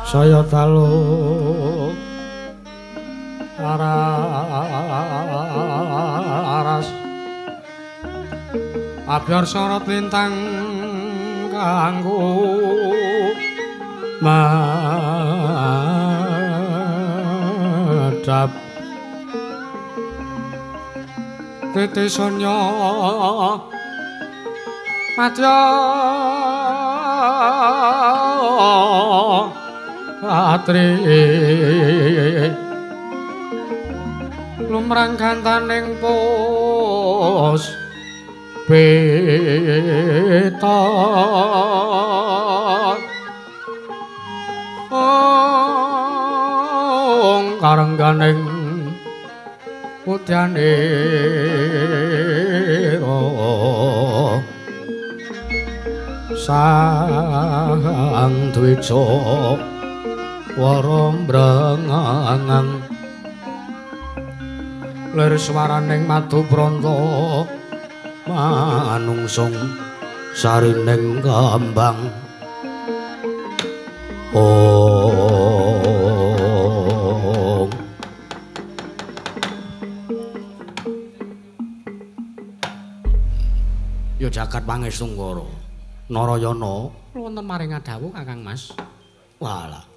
Saya dalu aras abyar sorot lintang kanggo madhap titi sunya madya atri lumrang gantaning pus peta ong Karengganing putyanira sang dwija wara mbrengang lir swaraning madu pranta manungsung sarining kembang. Om ya jagat pangestungkara Narayana wonten maring dawuh Kakang Mas. Walah.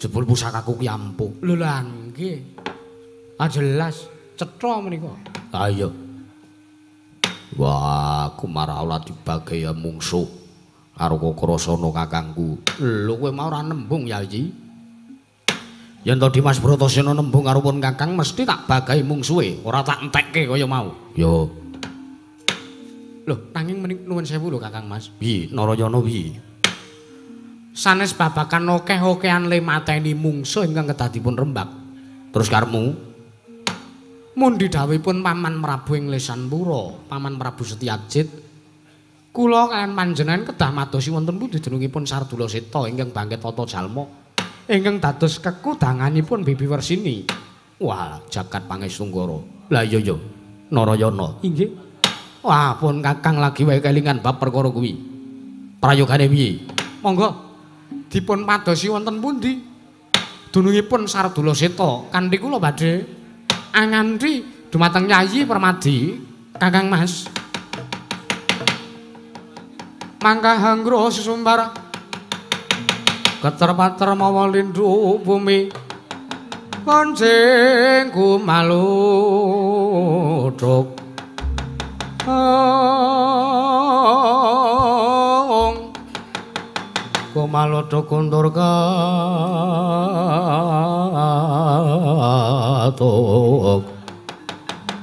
Jebul pusakaku ki ampuh. Lho lha nggih. Ah jelas cetha menika. Ha iya. Wah, aku marah ora dibagaya mungsuh karo Kakrasana kakangku. Lho kowe mau ora nembung ya iki? Yen to Dimas Bratasena nembung karo pun kakang mesti tak bagahi mungsuhe, ora tak entekke kaya mau. Yo. Lho, nanging menik nuwun sewu lho Kakang Mas. Piye Narayana piye? Sanes babagan akeh-akehan le mateni mungsuh ingkang kedah dipun rembak. Terus karepmu? Mundi dawuhipun Paman Prabu ing Lesanpura, Paman Prabu Setyajid. Kula kaliyan panjenengan kedah madosi wonten pundi dunungipun Sardula Seta ingkang bangkit tata jalma ingkang dados kekudanganipun Bibi Wersini. Wah, jagat pangestu-nggara. Lah iya ya, Narayana. Inggih. Wah, pun Kakang lagi wae kelingan bab perkara kuwi. Prayogane piye? Monggo dipun padosi wonten pundi dunungipun Sardula Seta kanthi kula badhe anganti dumateng Yayi Permadi Kakang Mas. Mangkah hanggra sesumbar keter-pater mawa lindhu bumi kancing kumaludhuk ong kumaludhuk kuntur katuk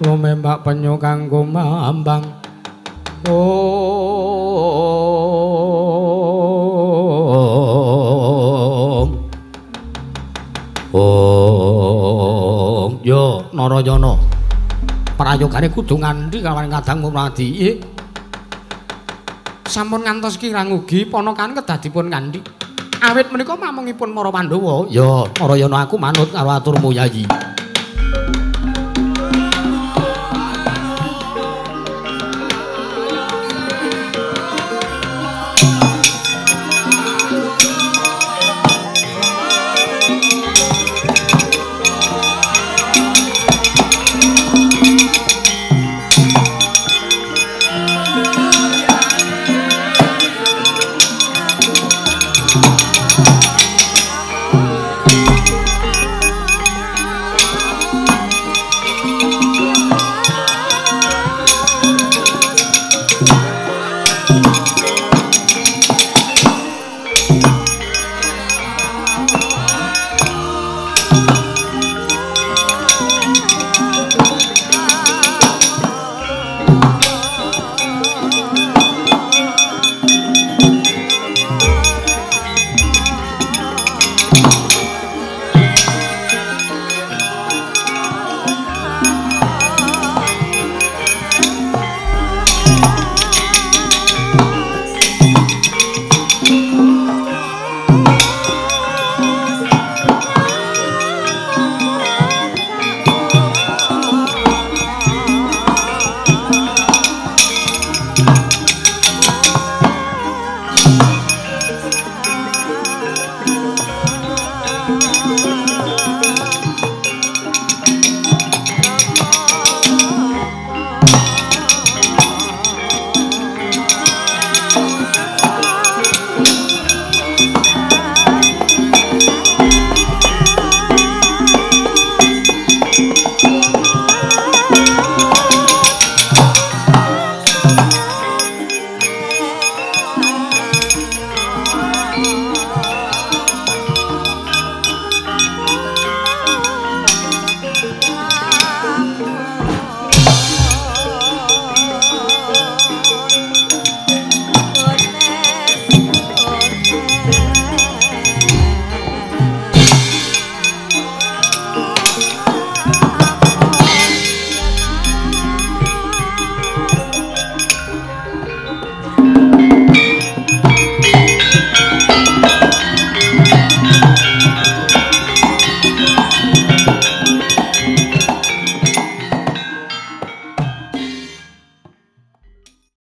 lumembak penyu kang kumambang. Ong ong yo Narayana prayogane kudu ngandhi kawan kadang Mradi. Sampun ngantos kirang ugi ponakan kedah dipun kandhi. Awit menika mamungipun para Pandhawa. Ya Narayana aku manut karo aturmu Yayi.